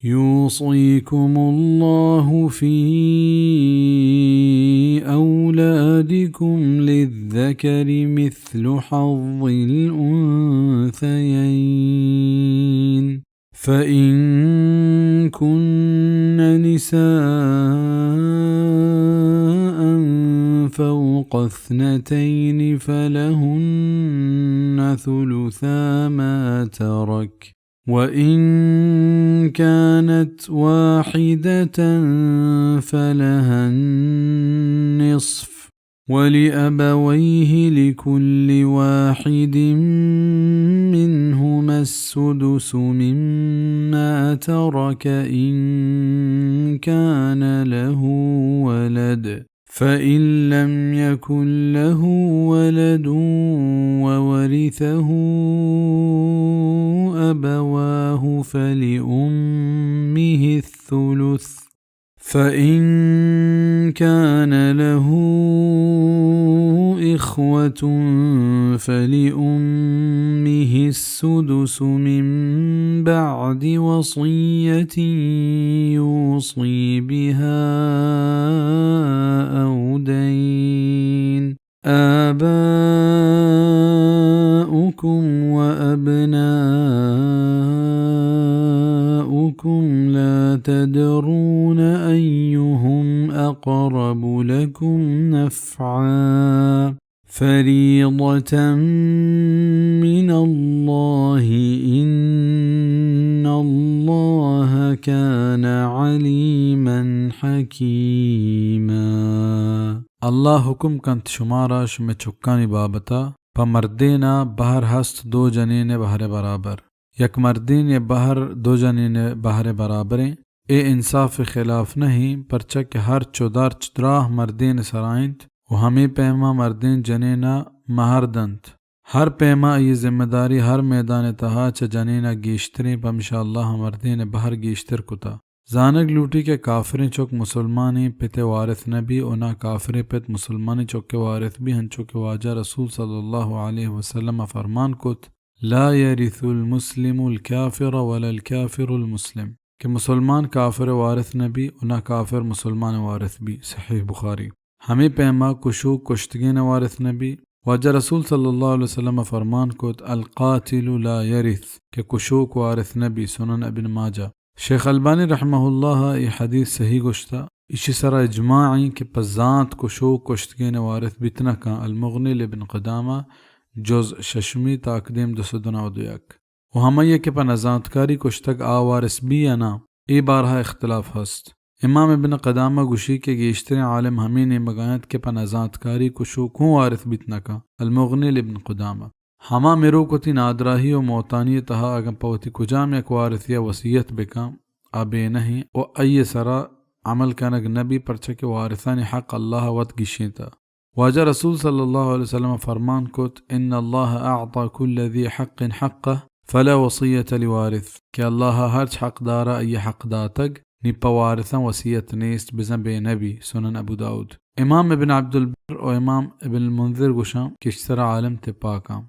يوصيكم الله في أولادكم للذكر مثل حظ الأنثيين، فإن كن نساء فوق اثنتين فلهن ثلثا ما ترك، وإن كانت واحدة فلها النصف، ولأبويه لكل واحد منهما السدس مما ترك إن كان له ولد، فإن لم يكن له ولد وورثه أبواه فلأمه الثلث، فإن كان له إخوة فلأمه السدس من بعد وصية يوصي بها أو دين. آباؤكم وأبناؤكم لا تدرون أيهم أقرب لكم نفعا، فريضة من الله، إن الله كان عليما حكيما. اللہ حکم کنت شمارا شمئے چکانی بابتا، پہ مردینا بہر ہست دو جنین بہر برابر۔ یک مردین ء بہر دو جنین ء بہر ء برابریں۔ اے انصاف ء خلاف نہ ایں، پرچا کہ ہرچ و درچ دراہ مردین ء سرا انت و ہمے پیما مردین جنین ء مہر دنت۔ ہر پیما آئی ذمہ داری ہر میدان ء تہا چہ جنین ء گیشتریں، پمشا اللہ مردین ء بہر گیشتر کتا۔ زانگ لوٹی کہ کافریں چک مسلمانیں پت ء وارث نہ بی و نہ کافریں پت مسلمانیں چک ء وارث بی، ہنچو کہ واجہ رسول صلی اللہ علیہ وسلم ء فرمان کت، لا يرث المسلم الكافر ولا الكافر المسلم، کہ مسلمان کافر ء وارث نہ بی و نہ کافر مسلمان ء وارث بی۔ صحیح بخاری۔ ہمے پیما کشوک کشتگین ء وارث نہ بی۔ واجہ رسول صلی اللہ علیہ وسلم ء فرمان کت، القاتل لا يرث، کہ کشوک وارث نہ بی۔ سنن ابن ماجہ۔ شیخ البانی رحمہ اللہ ء اے حدیث صحیح گوشتہ۔ ایشی سرا اجماع ایں کہ پہ زانت کشوک کشتگین ء وارث بیت نہ کن۔ المغنی لابن قدامہ، جز ششمی، تاکدیم دو سد و نود و یک۔ و ہمائی کہ پہ نزانتکاری کشتگ آ وارث بی یا نہ، اے بارہا اختلاف ہست۔ امام ابن قدامہ گوشی کہ گیشتریں عالم ہمے نیمگا انت کہ پہ نزانتکاری کشوک ہوں وارث بیت نہ کن۔ المغنی لابن قدامہ۔ ہما مروک وتی نادراہی و موتانی تہا اگاں پہ وتی کجام یک وارثے ء وصیت بکن، آ بے نہ ایں و آئی سرا عمل کنگ نہ بی، پرچا کہ وارثانی حق اللہ ء وت گیشینتہ۔ واجہ رسول صلی اللہ علیہ وسلم ء فرمان کت، ان اللہ اعطى كل ذي حق حقه فلا وصية لوارث، کہ اللہ ء ہرچ حق دارہ آئی ء حق داتگ، نی پہ وارثاں وصیت نیست، بزاں بے نہ بی۔ سنن ابو داؤد۔ امام ابن عبدالبر و امام ابن المنذر گوشاں کہ اشی سرا عالم تپاکاں۔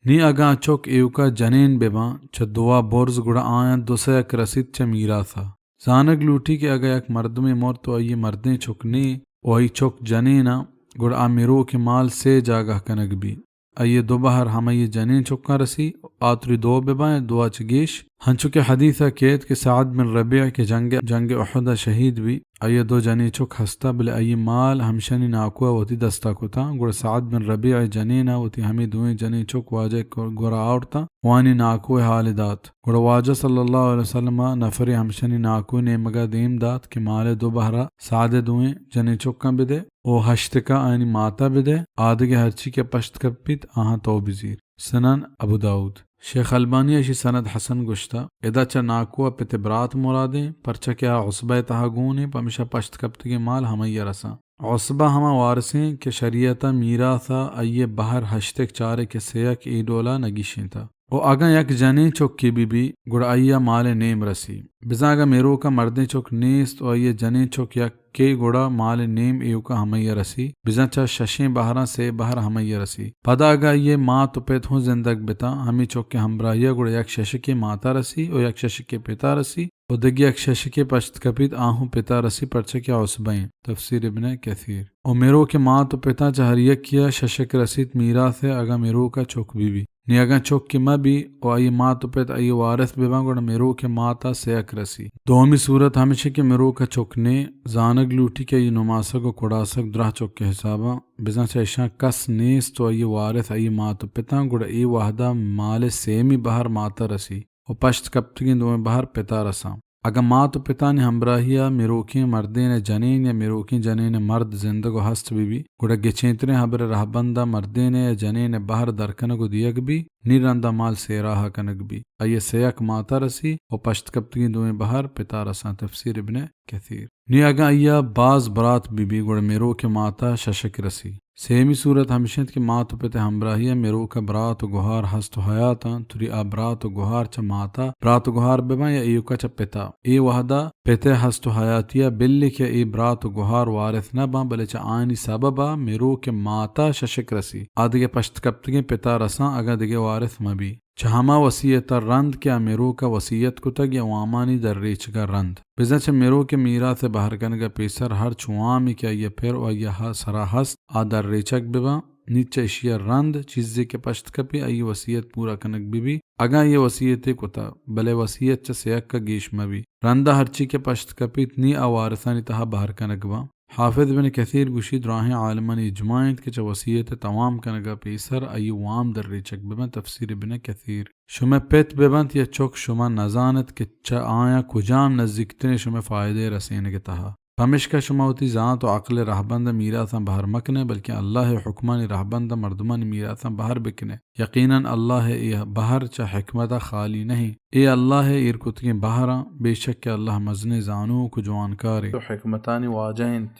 نی اگاں چک ایوکا جنین بباں، چہ دوا برز، گڑا آیاں دو سیک رسیت چہ میراثا۔ زانگ لوٹی کہ اگاں یک مردمے مرت و آئی مردیں چک نے و آئی چک جنینا، گڑا آ مروک مال سے جاگہ کنگ بی۔ آئی دو بہر ہمائی جنین چکاں رسی، آتری دو بباں، دوا چہ گیش۔ ہنچو کہ حدیثا کیت کہ سعد بن ربیع کہ جنگ، جنگ احدا شہید بی، آئی دو جنین چک ہستا، بلے آئی مال ہمشانی ناکوا وتی دستا کتا۔ گڑا سعد بن ربیع جنینا وتی ہمے دوئیں جنین چک واجہ گورا آورتا، وانی ناکو حال دات۔ گڑا واجہ صلی اللہ علیہ وسلم نفرے ہمشانی ناکو نیمگا دیم دات کہ مال دو بہرا سعد دوئیں جنین چکاں بدے و ہشتکا آیانی ماتا بدے، آدگہ ہرچی کہ پشت کپیت آہاں تو بزیر۔ سنن ابو داؤد۔ شیخ البانی اشی سند حسن گوشتہ۔ ادا چہ ناکو ء پت ء برات مرادیں، پرچا کہ آ عصبہ ء تہا گون ایں، پمیشا پشت کپتگیں مال ہمائی ء رساں۔ عصبہ ہما وارثیں کہ شریعت ء میراث ء آئی ء بہر ہشتک چارک ء سیک اے ڈولا نہ گیشینتہ۔ و اگاں یک جنین چکے بہ بی، گڑا آئی ء مال ء نیم رسی۔ بزاں اگاں میروک ء مردیں چک نیست و آئی ء جنین چک یک کہ گڑا مال نیم ایوکا ہمائی ء رسی، بزاں چہ ششیں بہراں سے بہر ہمائی ء رسی۔ پدا اگاں آئی ء مات و پت ہوں زندگ بتاں، ہمے چک ء ہمبراہی ء گڑا یک ششکے ماتا رسی و یک ششکے پتا رسی و دگہ یک ششکے پشت کپیت، آ ہوں پتا رسی، پرچا کہ آ عصبہ انت۔ تفسیر ابن کثیر۔ و مروک ء مات و پتاں چہ ہر یکیا ششک رسیت میراث ء، اگاں مروک ء چک بہ بی۔ نی اگاں چک کہ مہ بی و آئی مات و پت آئی وارث بہ باں، گڑا مروک ء مات ء سیک رسی۔ دومی صورت ہمش کہ مروک ء چک نے، زانگ لوٹی کہ آئی نماسگ و کڑاسگ دراہ چک ء حساباں، بزاں چہ اشاں کس نیست و آئی وارث آئی مات و پتاں، گڑا اے وہدا مال ء سیمی بہر مات ء رسی و پشت کپتگیں دوئیں بہر پتا رساں۔ اگاں مات و پتانی ہمراہیا مروکیں مردین ء جنین یا مروکیں جنین ء مرد زندگ و ہست بہ بی، گڑا گچینتریں ہبر ء رہبندا مردین ء یا جنین ء بہر درکنگ و دیگ بی، نی رندا مال سیراہ کنگ بی۔ آئی ء سیک ماتا رسی و پشت کپتگیں دوئیں بہر پتا رساں۔ تفسیر ابن کثیر۔ نی اگاں آئی ء باز برات بہ بی، گڑا مروک ء ماتا ششک رسی۔ سیمی صورت ہمش انت کہ مات و پت ء ہمراہی ء مروک ء برات و گہار ہست و حیات انت، توری آ برات و گہار چہ مات ء برات و گہار بہ باں یا ایوک ء چہ پت ء۔ اے وہد ء پت ء ہست و حیاتی ء بلے کہ اے برات و گہار وارث نہ باں، بلے چہ آیانی سبب ء مروک ء مات ء ششک رسی۔ آ دگہ پشت کپتگیں پت ء رساں، اگاں دگہ وارث مہ بی۔ چہ ہما وصیت ء رند کہ آ مروک ء وصیت کتگ یا وامانی در ریچگ ء رند۔ بزاں چہ مروک ء میراث ء بہر کنگ ء پیسر ہرچ وامی کہ آئی ء پر و آئی ء سرا ہست، آ در ریچگ بہ باں، نی چہ اشی ء رند چیزے کہ پشت کپی، آئی ء وصیت پورا کنگ بہ بی، اگاں آئی ء وصیتے کتہ، بلے وصیت چہ سیک ء گیش مہ بی۔ رند ء ہرچی کہ پشت کپیت، نی آ وارثانی تہا بہر کنگ باں۔ حافظ ابن کثیر گوشی، دراہیں عالمانی اجماع انت کہ چہ وصیت ء توام کنگ ء پیسر آئی وام در ریچگ بہ بنت۔ تفسیر ابن کثیر۔ شمئے پت بہ بنت یا چک، شما نزانت کہ چہ آیاں کجام نزیکتریں شمئے فائدہ ء رسینگ ء تہا۔ پمشکا شما وتی زانت و عقل ء رہبند ء میراثاں بہر مکنئے، بلکیں اللہ ء حکمانی رہبند ء مردمانی میراثاں بہر بکنئے۔ یقیناً اللہ ء اے بہر چہ حکمت ء خالی نہ انت۔ اے اللہ ء ایر کتگیں بہراں، بے شک کہ اللہ مزنیں زانوک و جوانکارے و حکمتانی واجہ انت۔